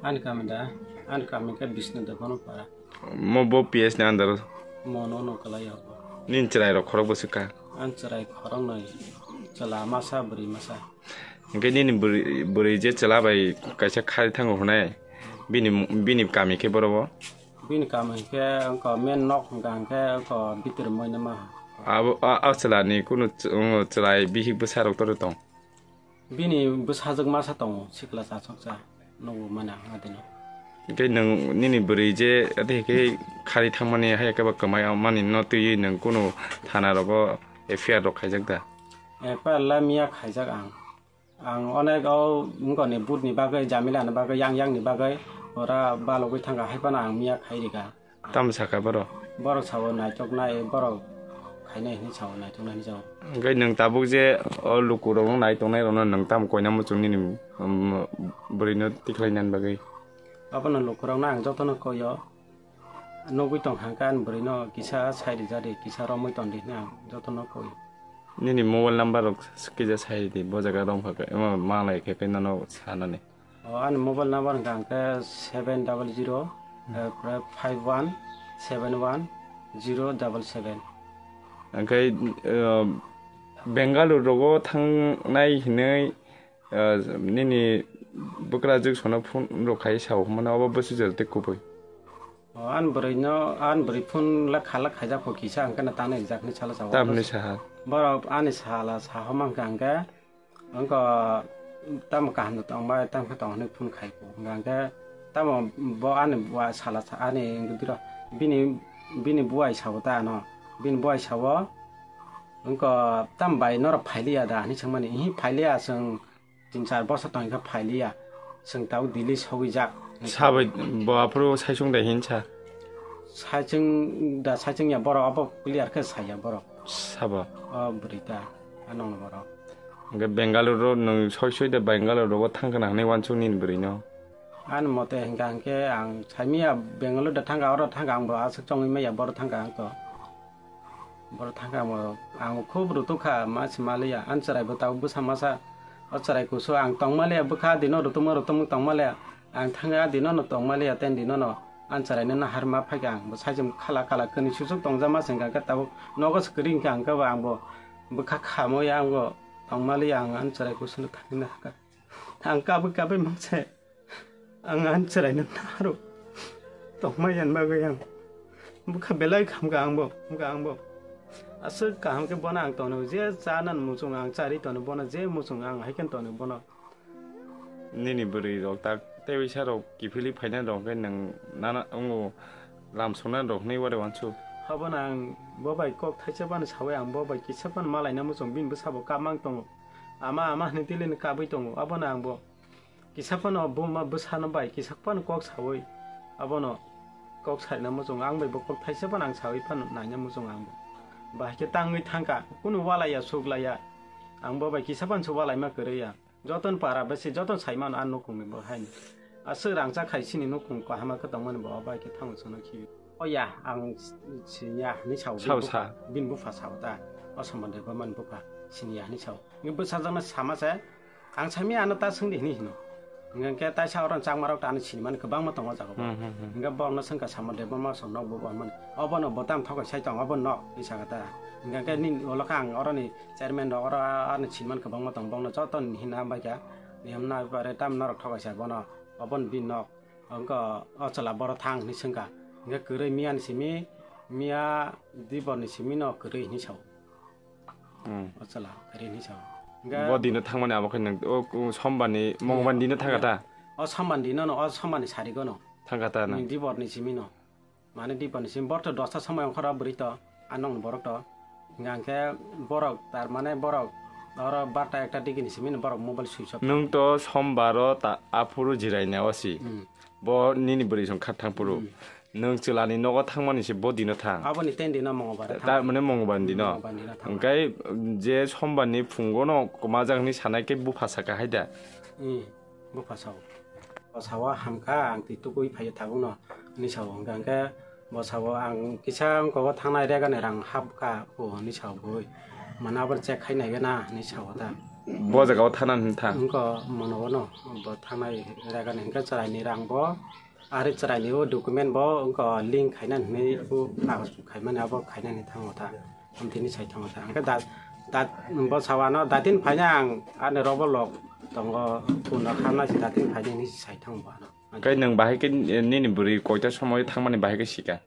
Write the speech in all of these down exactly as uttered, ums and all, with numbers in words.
Ani kami da, ani kami khe Bishnu Debbarma para. Mo bo P S ni under o. Mo no no kalai ya bo. Nini chwrai rok khorok bwswk kha? Ani chwrai khorok noi, chwla masa, bwrwi masa. Hwnkhe nini bwrwi, bwrwi je chwla bai kaisa khari thango hwnai, bini, bini kami khe boro bo? Bini kami khe wngkha main nok hwnkha hwnkhe wngkha bitor moinama. Abo, a, a chwla ni kunu ch-, chwlai bihik bwsa rok toro tong? Bini bwsajwk masa tongo, sikla chasoksa, nukgo mano ang adino. Hwnkhe nwng nini bwrwi je ate khe khari thangmani hai khe bo kwmai mani no twiwi nwng kunu thana rogo F I R rok khaijak da? F I R la miya khaijak ang. Ang onek o wngkoni butni bagwi, jamilani bagwi, yang yangni bagwi ora balogwi thangkha, hai phano ang miya khai rikha. Tamo sakha borok? Borok sao naithoknai, borok khainai hinwi sao, naithoknai hinwi sao. Hwnkhe nwng tabuk je o lukurokno nai tongnairokno nwng tamo koina muchung nini, um, bwrwino tikhlainani bagwi? Abono lukurokno ang jotono koio. Nugwi tong hangkhe ani bwrwino kisa sai rijadi, kisa romwi tondi hinwi ang jotono koio. Nini mobile number rok kisa sai ridi, bo jaga romkha khe, ema malai khe khe nono sanani. O, ani mobile number hwnkha hwnkhe seven double zero, eh, five one seven one zero double seven. Hwnkhe, eh, Bengaluru rogo thangnai hinwi, eh, nini bwkrajwk sono phone rok khai sao hwnmano, obo bwswk jora tei kubui? O, ani bwrwino, ani bwrwi phone la khala khaijak kho kisa, hwnkhe no tangna rijak hinwi sala sao. Tamni saha? Borok ani sala saha mankha hwnkhe, Wngkha tamo kaham tongbai, tamo khe tong hinwi phone khai kho. Hwnkha hwnkhe tamo bo ani wa sala sa, ani wngkha biro, bini, bini buai sao ta ano, bini buai sao, wngkha tamo bai norok phailiya da hinwi swngmani, ihi phailiya, chwng tin char bosor tongkha phailiya, chwng tabuk Delhi sogwijak. Sabai bo aphuru saichung da hinsa? Saichung da, saichung ya borok, abo clear khe saya borok. Sabo? O bwrwi ta, a nongni borok. Hwnkhe Bengaluru nwng soi soi de Bengaluru rogo thangkhwna hinwi uansuk nini bwrwino? Ani mote hwnkha hwnkhe ang saimanya Bengaluru da thangkha, oro thangkha, ang bo aswk chongwi maya, boro thangkha ang to. Boro thangkha ang bo, ang khub rutuk kha, ma se maliya, ani chwrai bo tabuk bwsa masa, o chwrai kusu ang tongmaliya, bwkha dino rutukma rutukma tongmaliya, ang thangkha dino no tongmaliya, ten dino no ani chwrai no nahar ma phaikha ang bo, saichung khala khala kwnwi suchuk tongjama se hwnkha hwnkhe tabuk nogo se kwrwi hwnkha hwnkhe bo ang bo bwkha khamoya ang bo tongmaliya, ang ani chwrai kusu no thangwi nahar kha. Ang kabwi kabwi mangse ang ani chwraino naro tongmai jan bagwi ang bwkha belai khamkha ang bo, wngkha ang bo. Aswk kaham khe bono ang tono, je chana muchung ang chari tono, bono je muchung ang hai khe tono bono. Nini bwrwi rok tak tei uisa rok kiphilwi phaina rok khe nwng nana wngo, lam songna rok hinwi uare uansuk. Abono ang bo bai kok thaisa phano saui, ang bo bai kisa phano malaina muchung, bini bwsabo kabmang tongo, ama ama hinwi twilaino kabwi tongo, abono ang bo kisa phano buma bwsano bai kisa phano kok saui, abono kok saina muchung, ang bai bo kok thaisa phano ang saui phano naina muchung ang bo. Bahai khe tangwi thangkha, kunu walaiya suklaiya, ang bo bai kisa phano se walaima kwrwi ya. Joton para besi joton saimano a nukhungni bo haino. Aswk rangchak khai chini nukhung kahama khe tongmani bo bai khe thango chwngno khibi. O ya, ang sinya hinwi sao, bini bupha, bini bupha sao ta. O Sombon Debbarmani bupha sinya hinwi sao. Ngi bwsajakno sama se, ang saimanya ano ta swngdi hinwi hino. Hingkhe taisa oro changmarok ta ano sinimani kwbangma tongo o jaga o. Hmm, hmm, hmm. Hingkhe borokno swngkha Sombon Debbarma song nok bo bormani. Obono bo tam thokoi sai tong, obo nok hinwi sakha ta. Hingkhe nini ulo khe ang oroni chairman rok oro ano sinimani kwbangma tong, borokno joto ni himna hambai kha. Ni himna hambai pore tam norok thokoi sai bono. Obono bini nok. Wngkha o chwla boro thang hinwi swngkha. Hingkhe kwrwi miya ni simi, miya dibor ni simi no kwrwi hinwi sao. Hmm. O chwla kwrwi hinwi sao. Hingkhe bo dino thangmani abo khe nwng o, o Sombar ni, Mongbar ni dino thangkha ta? O Sombar ni dino no, o Sombar ni sarigo no. Thangkha ta nwng? Dibor ni simi no. Mane dibor ni simi bor to dosta somoi ongkhor o bwrwi to. A nokni borok to. Hingkha hingkhe borok, tar mane borok oro barta ekta digi ni simi borok mobile switch off. Nwng to Sombar o ta aphuru jiraina o si. Hmm. Bo nini bwrwi song kha thang phuru. Hmm. Nwng chwla ni nogo thangmani se bo dino thang. Aboni ten dino Mongolbar o thang. Tar mane Mongolbar ni dino. Mongolbar ni dino thang. Hingkhe je Sombar ni phungo no kwmajak hinwi sanai khe bupha saka hai da. Hmm. Bupha sao. Bo sao hamkha, ang twi tugui phaiyo tabukno, hinwi sao. Hingkha hingkhe bo sao, ang kisa wngkha o thangnai regani rang hapkha o, hinwi sao bui. Mane abo check khai naigana, hinwi sao ta. Bo jaga o thana hin tha. Wngkha mono bono bo thanai rega ni hwnkhe chwrai ni rang bo, ari chwrai ni o document bo wngkha link khaina hinwi o kagoj khaimani abo khainani thango tha. Amtini sai thango tha. Hwnkhe da, da, bo sawano datin phaina ang ani robo lok tongo, puno khamna si datin phaina hinwi sai thango bo ano. Kai nwng bahai khe nini bwrwi koita somoi thangmani bahai khe sika?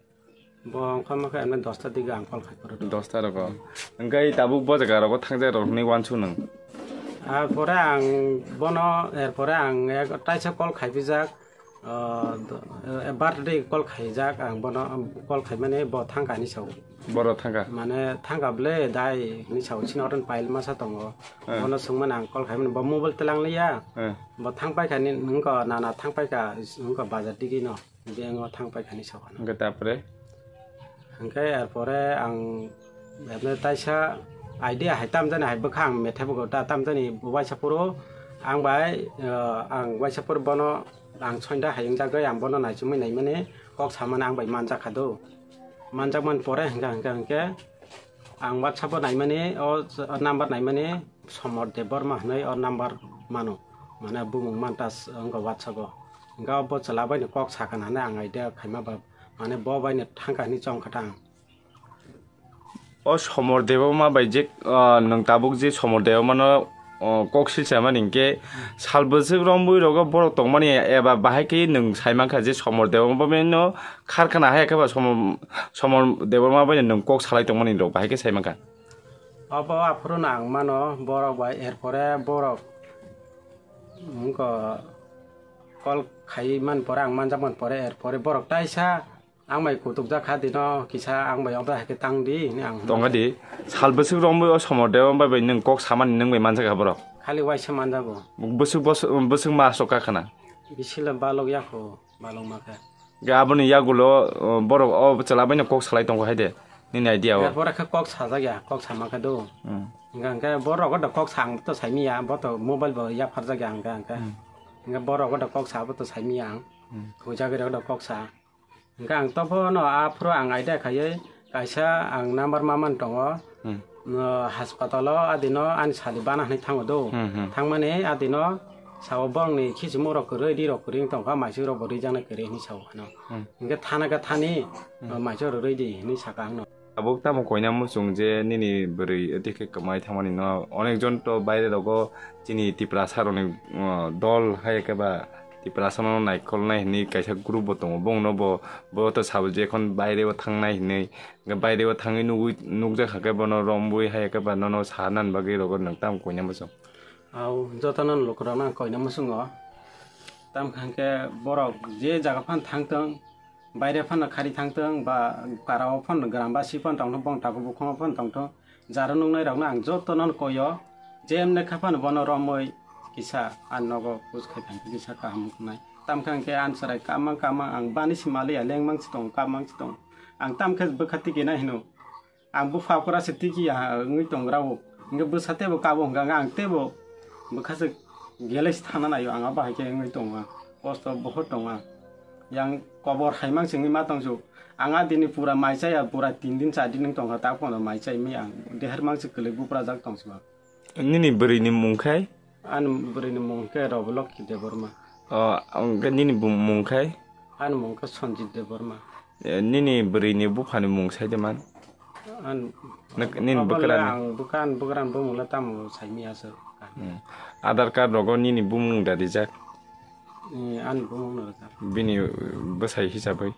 Bo wngkha ma khe ano dosta dige ang call khai phuru. Dosta rogo. Hwnkhe tabuk bo jaga rogo thangjak rok hinwi uansuk nwng? Ar pore ang bono, er pore ang ek taisa call khai pijak, ah, do-, eh, birthday call khaijak ang bono, call khaimani bo thangkha hinwi sao. Boro thangkha? Mane thangkha ble dai hinwi sao, chini oton pile masa tongo. Eh. Bono swngmani ang call khaimani, bo mobile telang liya. Eh. Bo thangpaikha ni, nwng ko nana thangpaikha, nwng ko bazar digi no. Bank o thang paikha ni sokano. Hwnkhe tapre? Hwnkhe er pore ang ebe taisa idea hai tamjani hai bwkha ang methai bugo ta tamjani waisa phuru ang bai, eh, ang waisa phuru bono ang soinda hai wngjagwi ang bono naichomwi naimani kok samani ang bai manjakha do. Manjakmani pore hwnkhe, hwnkhe, hwnkhe ang WhatsApp o naimani, o number naimani Somor Debbarma hinwi o number mano. Mane bumung mantas wngkha WhatsApp o. Hwnkhe o bo chwla bai ni kok sakha hinwi ang idea khaima ba, mane bo bai ni thangkha hinwi chongkha ta ang. O Somor Debbarma bai je, ah, nwng tabuk je Somor Debbarma no, oh, kok silsa mani hinkhe sal bwswk rombwi rogo borok tongmani eba bahai khe nwng saimankha je Somor Debbarma bai no kharkhana hai khe ba Somor, Somor Debbarma bai no nwng kok salai tongmani rok bahai khe saimankha. Obo aphuru no ang mano borok bai, er pore borok wngkha call khai man pore, ang manjak man pore, er pore borok taisa ang bai kutuk jak kha dino kisa ang bai obo hai khe tang di hinwi ang hwnwi. Tongkha di, sal bwswk romwi o Somor Debbarma bai nwng kok samani nwng bai manjak kha borok? Khali waisa manjago. Bwswk bos-, bwswk ma aswk kha khna? Bisilo balok yako. Balok ma khe. Ga aboni yagulo, uh, borok o chwla bai no kok salai tongo hai de, nini idea o. Ga borok khe kok sajak ya, kok sama khe do. Hmm. Hingkha hingkhe borok o da kok sa ang to saimiya, bo to mobile bo yapharjak ya hingkha hingkhe. Hmm. Hingkhe borok o da kok sa bo to saimiya ang. Hmm. Hujagwi rok da kok sa. Hingkhe ang to phono aphuru ang idea khaiwi kaisa ang number ma man tongo. Hmm. No, haspatalo adino ani sadi bana hinwi thango do. Hmm, hmm. Thangmani adino sao borokni khichimung rok kwrwi, ri rok kwrwi wng tongkha, maising rok bo rijaknai kwrwi hinwi sao ano. Hmm. Hingkhe thana khe thani, hmm, maising rok rwi di hinwi saka ano. Tabuk tamo koina muchung je nini bwrwi tei khe kwmai thangmani no, onek jon to baire rogo chini Tiprasa rokni, uh, dol hai khe ba Tiprasa no naikolnai hinwi kaisa group bo tongo, bongno bo, bo to sabo je ekhon baire o thangnai hinwi. Hwnkhe baire o thangwi nugwi, nukjak kha khe bono romwi hai khe ba nono sa nani bagwi rogo nwng tamo koina muchung? Au, jotono lukurokno ang koina muchungo. Tamo kha hwnkhe borok je jaga phano thangtong, baire phano khari thangtong, ba karao phano grambasi phano tongthong, bong tabuk bukhugo phano tongthong, jaro nuknairokno ang jotono koio, jemne kha phano bono romwi kisa ani nogo push khai thangkhe kisa kaham wngnai. Tamo kha hwnkhe ani chwrai kamang kamang ang bani se maliya, lengmang se tongo, kamang se tongo. Ang tamo khe bwkha tikina hino. Ang bupha kura se tiki ya wngwi tongra o. Hingke bwsa tebo kabo hingka ang tebo bwkha se gelai se thana naio, ang abo hai khe wngwi tongo. Kosto bohot tongo. Yang kobor hai mang se wngwi ma tongsu. Ang a dini pura mai chaya, pura tin din char din wng tongkha, ta pono mai chai mi ang deher mang se kwlwi bupra jak tongsu. Nini bwrwini mung khai? Ani bwrwini mung khe Roboloki Debbarma. O, hwnkhe nini bu-, mung khai? Ani mung khe Sanjit Debbarma. E, nini bwrwini buphani mung sai de man? An-, Nak-, nini obo le bwkrani? Ang bwkha, ani bwkrani bumung le tamo saimiya se. Hmm. Aadhaar card rogo nini bumung da rijak? E, ani bumung no rijak. Bini, uh, bwsai hisabwi?